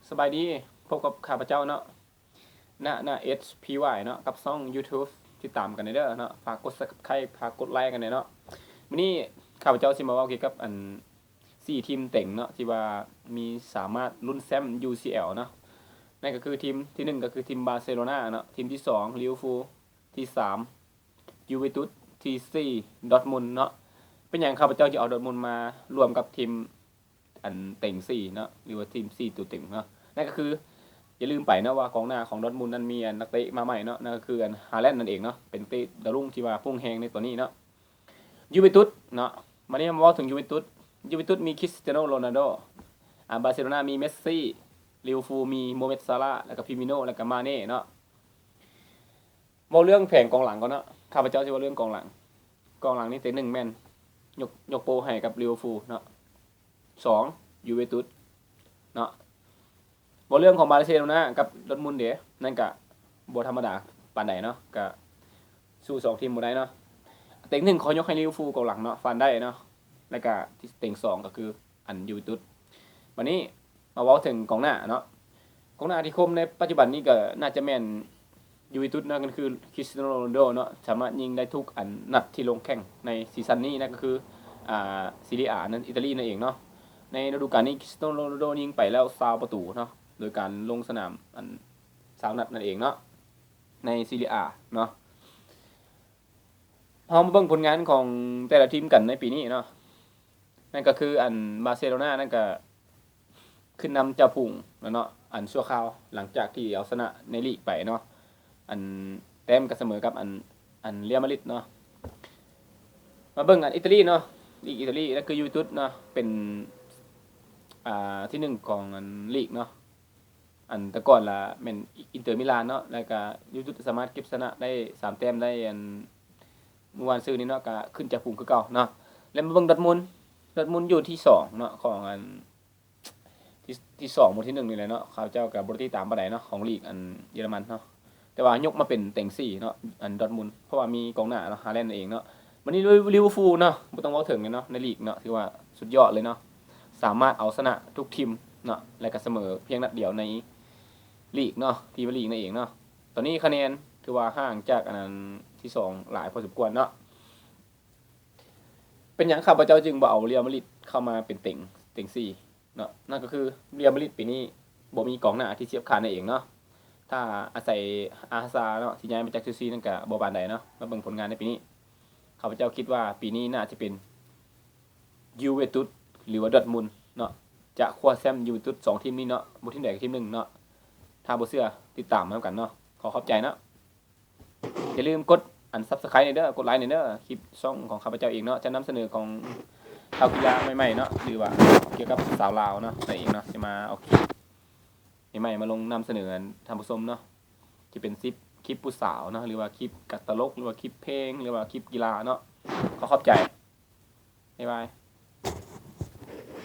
ສະບາຍດີ ພົບກັບຂ້າພະເຈົ້າເນາະ ນະ ນະ ເອັດ ພີ ວາຍ ເນາະ ກັບຊ່ອງ YouTube ຕິດຕາມກັນແດ່ເດີເນາະ ຝາກກົດ Subscribe ຝາກກົດໄລກັນແດ່ເນາະ. ມື້ນີ້ຂ້າພະເຈົ້າຊິມາເວົ້າກ່ຽວກັບອັນ ສີ່ທີມເຕັງເນາະ ທີ່ວ່າມີສາມາດລຸ້ນແຊ້ມ UCL ເນາະ. ນັ້ນກໍຄືທີມທີໜຶ່ງ ກໍຄືທີມບາເຊໂລນາເນາະ, ທີມທີສອງ ລິເວີພູ, ທີສາມ ຢູເວຕຸດ, ທີສີ່ ດອດມຸນເນາະ. ເປັນຫຍັງຂ້າພະເຈົ້າຈຶ່ງເອົາດອດມຸນມາລວມກັບທີມອັນເຕັງສີ່ເນາະ ຫຼືວ່າທີມສີ່ຕົວເຕັງເນາະ? ນັ້ນກໍຄືຢ່າລືມໄປເນາະວ່າກອງໜ້າຂອງດອດມຸນນັ້ນມີອັນນັກເຕະມາໃໝ່ເນາະ, ນັ້ນກໍຄືອັນ ຮາແລນ ນັ້ນເອງເນາະ, ເປັນເຕະດາວລຸ້ງທີ່ວ່າພຸ່ງແຮງໃນຕອນນີ້ເນາະ. ຢູເວຕຸດເນາະ ມານີ້ມາເວົ້າເຖິງຢູເວຕຸດ. ຢູເວຕຸດມີຄຣິສຕຽໂນ ໂຣນັນໂດ, ອາ ບາເຊໂລນາມີເມດຊີ, ລິເວີພູມີໂມເມັດ ຊາລາ ແລ້ວກໍຟີມິໂນ ແລ້ວກໍມາເນເນາະ. ເວົ້າເລື່ອງແຜງກອງຫຼັງກ່ອນເນາະ, ຂ້າພະເຈົ້າຊິເວົ້າເລື່ອງກອງຫຼັງ. ກອງຫຼັງນີ້ເຕັງໜຶ່ງແມ່ນຍົກ ຍົກໂປ້ໃຫ້ກັບລິເວີພູເນາະ, ສອງ ຢູເວຕຸດເນາະ. ເວົ້າເລື່ອງຂອງບາເຊໂລນາກັບດອດມຸນເດ ນັ້ນກະບໍ່ທຳມະດາປານໃດເນາະ, ກະສູ້ສອງທີມບໍ່ໄດ້ເນາະ. ເຕັງໜຶ່ງຂໍຍົກໃຫ້ລິເວີພູກອງຫຼັງເນາະ, ຟານໄດເນາະ, ແລ້ວກະເຕັງສອງກໍຄືອັນຢູເວຕຸດ. ບາດນີ້ມາເວົ້າເຖິງກອງໜ້າເນາະ, ກອງໜ້າທີ່ຄົມໃນປັດຈຸບັນນີ້ກໍໜ້າຈະແມ່ນຢູເວຕຸດເນາະ, ກໍຄືຄຣິສຕຽໂນ ໂຣນັນໂດເນາະ, ສາມາດຍິງໄດ້ທຸກອັນນັດທີ່ລົງແຂ່ງໃນຊີຊັນນີ້, ນັ້ນກໍຄື ອາ ຊີເຣຍອາ ນັ້ນ ອີຕາລີນັ້ນເອງເນາະ. ໃນລະດູການນີ້ ຄຣິສຕຽໂນ ໂຣນັນໂດຍິງໄປແລ້ວຊາວປະຕູເນາະ ໂດຍການລົງສະໜາມອັນຊາວນັດນັ້ນເອງເນາະ ໃນຊີເຣຍອາເນາະ. ເຮົາມາເບິ່ງຜົນງານຂອງແຕ່ລະທີມກັນໃນປີນີ້ເນາະ, ນັ້ນກໍຄືອັນບາເຊໂລນານັ້ນກໍຂຶ້ນນຳຈ່າຝູງແລ້ວເນາະ ອັນຊົ່ວຄາວ ຫຼັງຈາກທີ່ເອົາຊະນະໃນລີກໄປເນາະ, ອັນແຕ້ມກໍສະເໝີກັບອັນ ອັນເຣອັລມາດຣິດເນາະ. ມາເບິ່ງອັນອີຕາລີເນາະ, ລີກອີຕາລີ ນັ້ນຄືຢູເວຕຸດເນາະ ເປັນ ອາ ທີໜຶ່ງຂອງອັນລີກເນາະ. ອັນແຕ່ກ່ອນລະແມ່ນອິນເຕີມິລານເນາະ, ແລ້ວກະຢູເວຕຸດສາມາດເກັບຊະນະໄດ້ສາມແຕ້ມໄດ້ອັນມື້ວານຊືນນີ້ເນາະ, ກະຂຶ້ນຈາກຝູງຄືເກົ່າເນາະ. ແລ້ວມາເບິ່ງດອດມຸນ, ດອດມຸນຢູ່ທີສອງເນາະ ຂອງອັນ ທີ ທີສອງ ໝູ່ທີໜຶ່ງນີ້ແຫຼະເນາະ, ເຂົາເຈົ້າກໍບໍ່ໄດ້ຕິດຕາມປານໃດເນາະ ຂອງລີກອັນເຢຍລະມັນເນາະ, ແຕ່ວ່າຍົກມາເປັນເຕັງສີ່ເນາະ ອັນດອດມຸນ ເພາະວ່າມີກອງໜ້າເນາະ ຮາແລນ ນັ້ນເອງເນາະ. ບາດນີ້ລິເວີ ລິເວີພູເນາະ ບໍ່ຕ້ອງເວົ້າເຖິງເລີຍເນາະ ໃນລີກເນາະ ຖືວ່າສຸດຍອດເລີຍເນາະ, ສາມາດເອົາຊະນະທຸກທີມເນາະ ແລ້ວກໍສະເໝີພຽງນັດດຽວໃນລີກເນາະ ພຣີເມຍລີກນັ້ນເອງເນາະ. ຕອນນີ້ຄະແນນຖືວ່າຫ່າງຈາກອັນນັ້ນທີສອງຫຼາຍພໍສົມຄວນເນາະ. ເປັນຫຍັງຂ້າພະເຈົ້າຈຶ່ງບໍ່ເອົາເຣອັລມາດຣິດເຂົ້າມາເປັນເຕັງ ເຕັງສີ່ເນາະ? ນັ້ນກໍຄືເຣອັລມາດຣິດປີນີ້ບໍ່ມີກອງໜ້າທີ່ສຽບຂາດນັ້ນເອງເນາະ, ຖ້າອາໄສອາຮາຊາເນາະ ທີ່ຍ້າຍມາຈາກເຊລຊີນັ້ນກະບໍ່ປານໃດເນາະ. ມາເບິ່ງຜົນງານໃນປີນີ້ ຂ້າພະເຈົ້າຄິດວ່າປີນີ້ໜ້າຈະເປັນຢູເວຕຸດ ຫຼືວ່າດອດມຸນເນາະ ຈະຄວ້າແຊ້ມຢູເວຕຸດ. ສອງທີມນີ້ເນາະ ບໍ່ທີມໃດກໍທີມໜຶ່ງເນາະ, ຖ້າບໍ່ເຊື່ອຕິດຕາມນຳກັນເນາະ. ຂໍຂອບໃຈເນາະ. ຢ່າລືມກົດອັນ Subscribe ແດ່ເດີ ກົດໄລແດ່ເດີ. ຄລິບຊ່ອງຂອງຂ້າພະເຈົ້າເອງເນາະ ຈະນຳສະເໜີຂອງຂ່າວກິລາໃໝ່ໆເນາະ ຫຼືວ່າກ່ຽວກັບສາວລາວເນາະ ນັ້ນເອງເນາະ, ຈະມາເອົາຄລິບໃໝ່ໆມາລົງນຳສະເໜີທ່ານຜູ້ຊົມເນາະ, ຈະເປັນຄລິບ ຄລິບຜູ້ສາວເນາະ ຫຼືວ່າຄລິບການຕະຫຼົກ ຫຼືວ່າຄລິບເພງ ຫຼືວ່າຄລິບກິລາເນາະ. ຂໍຂອບໃຈ. ບາຍບາຍ.